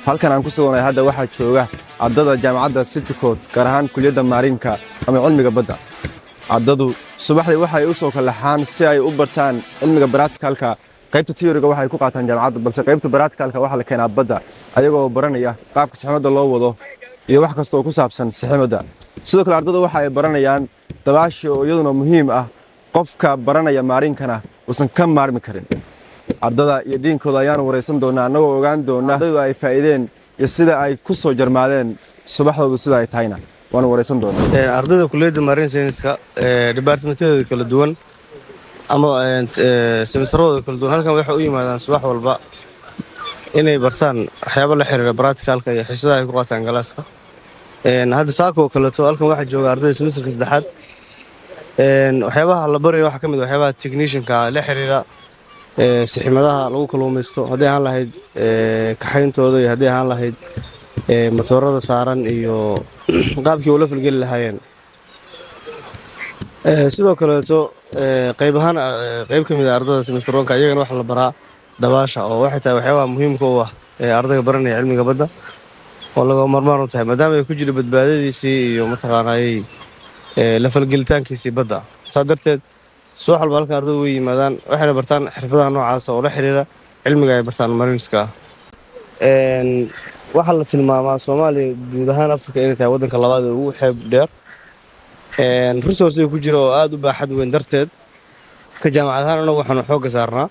Halkan aan ku suganahay hadda waxaa jooga ardada jaamacadda Citycot, gaar ahaan kuliyadda marineka ama cilmiga badda. Ardadu subaxdii waxay u soo kalaxaan si ay u bartaan cilmiga practicalka. Qaybta theoryga waxay ku qaataan jaamacadda, balse qaybta practicalka waxaa la keenaa badda, ayagoo baranaya qaabka saximadda loo wado iyo wax kasta oo ku saabsan saximadda. Sidoo kale ardadu waxa ay baranayaan dabaasha, oo iyaduna muhiim ah, qofka baranaya marinekana uusan ka maarmi karin. Ardada iyo deankooda ayaanu waraysan doonaa, annagoo ogaan doona ardaydu ay faa'iideen iyo sida ay ku soo jarmaadeen subaxdoodu sida ay tahayna waanu waraysan doonaa. Ardayda kuliyadda marine science-ka departmentadooda kala duwan ama semesteradooda kala duwan halkan waxay u yimaadaan subax walba inay bartaan waxyaabo la xiriira practicalka iyo xiisadaha ay ku qaataan classka. Hadda saako oo kaleeto halkan waxaa jooga ardayda semesterka saddexaad. Waxyaabaha la barayo waxaa ka mid ah waxyaabaha technicianka la xiriira siximadaha lagu kalluumaysto, hadday ahaan lahayd kaxayntooda iyo hadday ahaan lahayd matoorada saaran iyo qaabkii ula falgeli lahaayeen. Sidoo kaleeto qayb ahaan qayb ka mid ah ardada semester one-ka iyagana waxaa la baraa dabaasha, oo waxay tahay waxyaabaha muhiimka u ah ee ardayga baranaya cilmiga badda oo lagama marmaan u tahay, maadaama ay ku jiro badbaadadiisii iyo mataqaanayay la falgelitaankiisii badda. Saa darteed subax walba halkan ardaydu way yimaadaan, waxayna bartaan xirfadaha noocaasa oo la xiriira cilmiga ay bartaan marineska. Waxaa la tilmaamaa Soomaaliya, guud ahaan Afrika, inay tahay waddanka labaad ee ugu xeeb dheer, resourcega ku jira oo aada u baaxad weyn darteed. Ka jaamacad ahaan anagu waxaanu xoogga saarnaa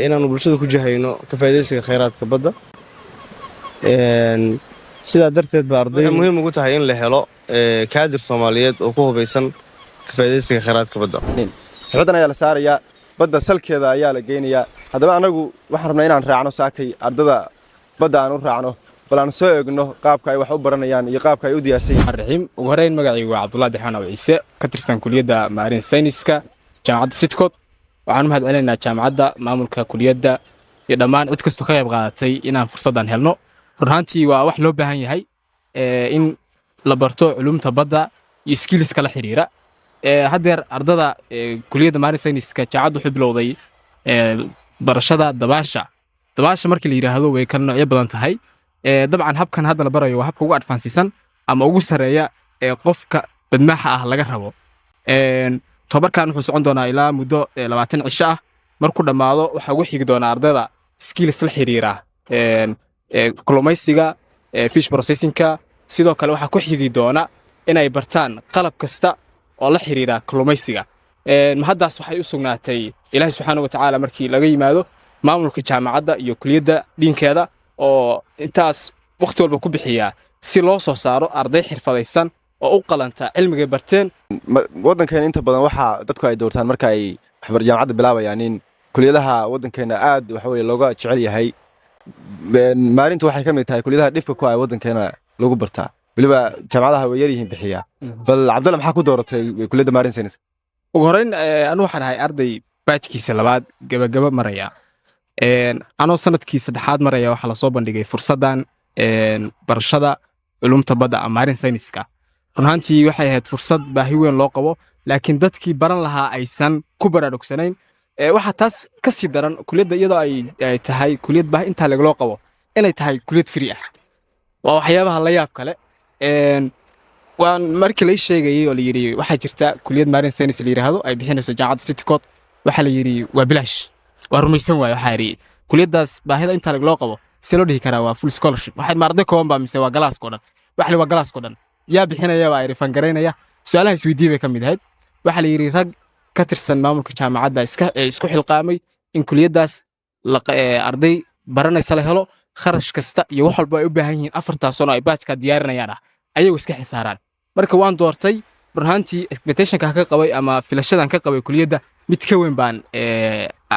inaanu bulshada ku jahayno ka faa'iidaysiga kheyraadka badda. Sidaa darteed ba arday muhiim ugu tahay in la helo kaadir Soomaaliyeed oo ku hubaysan ka faa'iidaysiga kheyraadka badda. Saxmaddan ayaa la saarayaa, badda salkeeda ayaa la geynayaa. Haddaba anagu waxaan rabnaa inaan raacno saakay ardada badda, aan u raacno, bal aan soo eegno qaabka ay wax u baranayaan iyo qaabka ay u diyaarsan yihiin. Raxiim, ugu horreyn magacaygu waa Cabdullahi Dirxaan Aw Ciise, ka tirsan kuliyadda marine science-ka jaamacadda Citycot. Waxaan u mahad celinaynaa jaamacadda, maamulka kuliyadda iyo dhammaan cid kastoo ka qayb qaadatay inaan fursaddan helno. Run ahaantii waa wax loo baahan yahay in la barto culumta badda iyo skillska la xiriira. Haddeer ardada kuliyadda marine science-ka jaamacaddu wuxuu bilowday barashada dabaasha. Dabaasha markii la yidhaahdo way kala noocyo badan tahay. Dabcan habkan hadda la barayo waa habka ugu advancedsan ama ugu sareeya ee qofka badmaaxa ah laga rabo. Tobarkan wuxuu socon doonaa ilaa muddo 20 cisho ah. Markuu dhammaado waxaa ugu xigi doonaa ardayda skills la xiriira kalluumaysiga, fish processingka. Sidoo kale waxaa ku xigi doona inay bartaan qalab kasta oo la xiriira kalluumaysiga. Haddaas waxay u sugnaatay Ilaahay subxaana wa tacaala markii laga yimaado, maamulka jaamacadda iyo kuliyadda deankeeda oo intaas wakhti walba ku bixiyaa si loo soo saaro arday xirfadaysan oo u qalanta cilmigay barteen. Waddankeena inta badan waxaa dadku ay doortaan marka ay waxbar jaamacadda bilaabayaan in kuliyadaha waddankeena aad waxa weye looga jecel yahay. Marintu waxay ka mid tahay kuliyadaha dhifka ku ah waddankeena lagu bartaa, weliba jaamacadaha way yar yihiin bixiya. Bal Cabdalla, maxaa ku dooratay kuliyadda marine science? Ugu horreyn anu waxaan ahay arday batchkiisa labaad gabagaba maraya. Anoo sanadkii saddexaad maraya waxaa lasoo bandhigay fursaddan barashada culumta badda ama marine science-ka. Run ahaantii waxay ahayd fursad baahi weyn loo qabo, laakiin dadkii baran lahaa aysan ku baraarugsanayn. Waxaa taas ka sii daran kuliyadda iyadoo ay tahay kuliyad baahi intaa lagaloo qabo inay tahay kuliyad free ah. Waa waxyaabaha la yaab kale. Waan markii lay sheegayay oo la yidhi waxaa jirta kuliyad marine science la yidhaahdo ay bixinayso jaamacadda Citycot, waxaa la yidhi waa bilaash. Waa rumaysan waaye. Waxaa yidhi kuliyaddaas baahida intaa lagloo qabo see loo dhihi karaa waa full scholarship? Waxay ma arday kooban baa mise waa classko dhan? Waxa la waa classko dhan. Yaa bixinaya baa fund garaynaya? Su-aalaha isweydiiyey bay ka mid ahayd. Waxaa la yidhi rag ka tirsan maamulka jaamacadda iska isku xilqaamay in kuliyaddaas arday baranaysa la helo, kharash kasta iyo wax walba ay u baahan yihiin 4-taa sano ay batchka diyaarinayaan ah ayagu iska xilsaaraan. Marka waan doortay. Run ahaantii expectationka ka qabay ama filashadan ka qabay kuliyadda mid ka weyn baan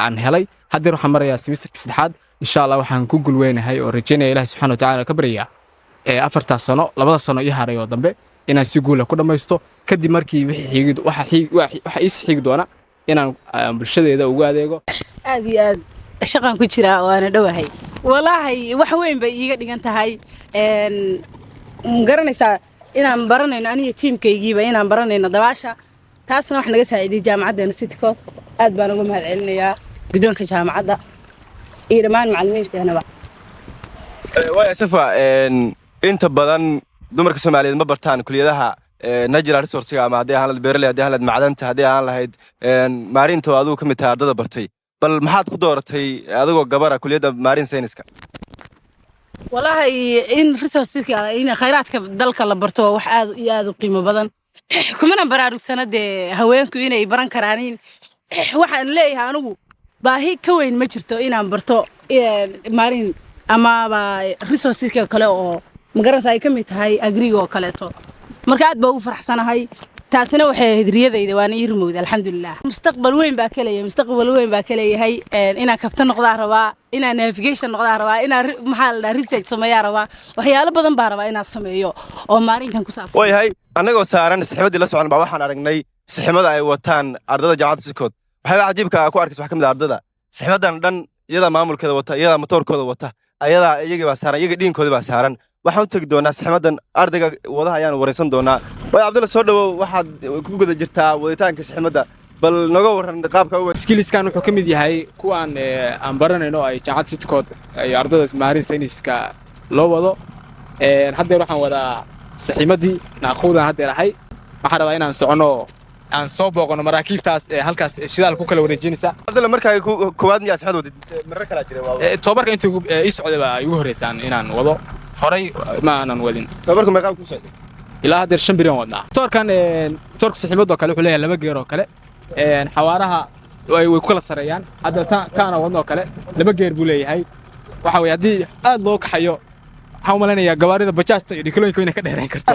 aan helay. Haddeer waxaan marayaa semesterka saddexaad. Insha Allah waxaan ku gulweynahay oo rajaynaya, Ilahi subxana watacaala ka baryayaa, 4-taa sano, 2-da sano ii haray oo dambe inaan si guula ku dhammaysto. Kadib markii wixii xigi waxa ii xigi doona inaan bulshadeeda ugu adeego. Aad iyo aad shaqaan ku jiraa, waana dhowahay. Walaahi wax weyn bay iiga dhigan tahay. Garanaysaa inaan baranayno aniga teamkaygiiba inaan baranayno dabaasha. Taasna wax naga saaciidiyey jaamacaddeena Citycot. Aad baan uga mahad celinayaa guddoonka jaamacadda iyo dhammaan macallimiinteenaba. Waaya Safa, inta badan dumarka Soomaaliyeed ma bartaan kuliyadaha natural resource-ga, ama haddii ahaan lahayd beeraley, haddii ahaan lahayd macdanta, haddii ahaan lahayd marinta oo adigu ka mid tahay ardada bartay. Bal maxaad ku dooratay adigoo gabara kuliyadda marine science-ka? Walaahi, in resourceska, in khayraadka dalka la barto waa wax aad iyo aad u qiimo badan, kumana baraarugsana dee haweenku inay baran karaanin. Waxaan leeyahay anigu baahi ka weyn ma jirto inaan barto marine amaba resourceska kale oo magaranaysa ay ka mid tahay agriga oo kaleeto. Marka aad baa ugu faraxsanahay. Taasina waxay ahayd riyadayda, waana ii rumowday, alxamdulilah. Mustaqbal weyn baa ka leeyahay, mustaqbal weyn baa ka leeyahay. Inaan kabtan noqdaa rabaa, inaan navigation noqdaa rabaa, inaan maxaa la dhahaa, research sameeyaa rabaa. Waxyaalo badan baa rabaa inaan sameeyo oo marinekan ku saabsan. Waayahay, annagoo saaran saxiibaddii la socon baa waxaan aragnay siximada ay wataan ardada jaamacadda City Coast. Waxyaaba cajiibka ku arkaysa waxaa ka mid ah ardada siximadan dhan iyadaa maamulkeeda wata, iyadaa matoorkooda wata, ayadaa iyagii baa saaran, iyaga dhiinkoodii baa saaran. Waxaan u tegi doonaa siximadan, ardayga wadaha ayaan wareysan doonaa. Waay Cabdulla, soo dhawow. Waxaad ku guda jirtaa waditaanka siximada. Bal nooga warran qaabka u Skillskan wuxuu ka mid yahay kuwaan aan baranayno, ay jaamacadda City Coast ay ardada marine science-ka loo wado. Haddeer waxaan wadaa saxiimadii naaquudan haddeer ahay. Waxaan rabaa inaan socono, aan soo booqano maraakiibtaas ee halkaas shidaal ku kala wareejinaysa. Cabdulla, markaa koowaad miyaa siximad wadid mise marar kalaa jira? Tababarka intuu ii socday baa igu horreysaan inaan wado. Horay ma aanan wadin. Tababarku meeqaa ku socday? Ilaa haddeer 5 beri aan wadnaa. Toorkan, toorka saxiimadoo kale, wuxuu leeyahay laba gear oo kale. Xawaaraha way ku kala sareeyaan. Hadda kaana wadnoo kale laba gear buu leeyahay. Waxa weye haddii aad loo kaxayo, waxaan u malaynayaa gawaarida bajaajta iyo dhikolooyinka inay ka dheerayn karto.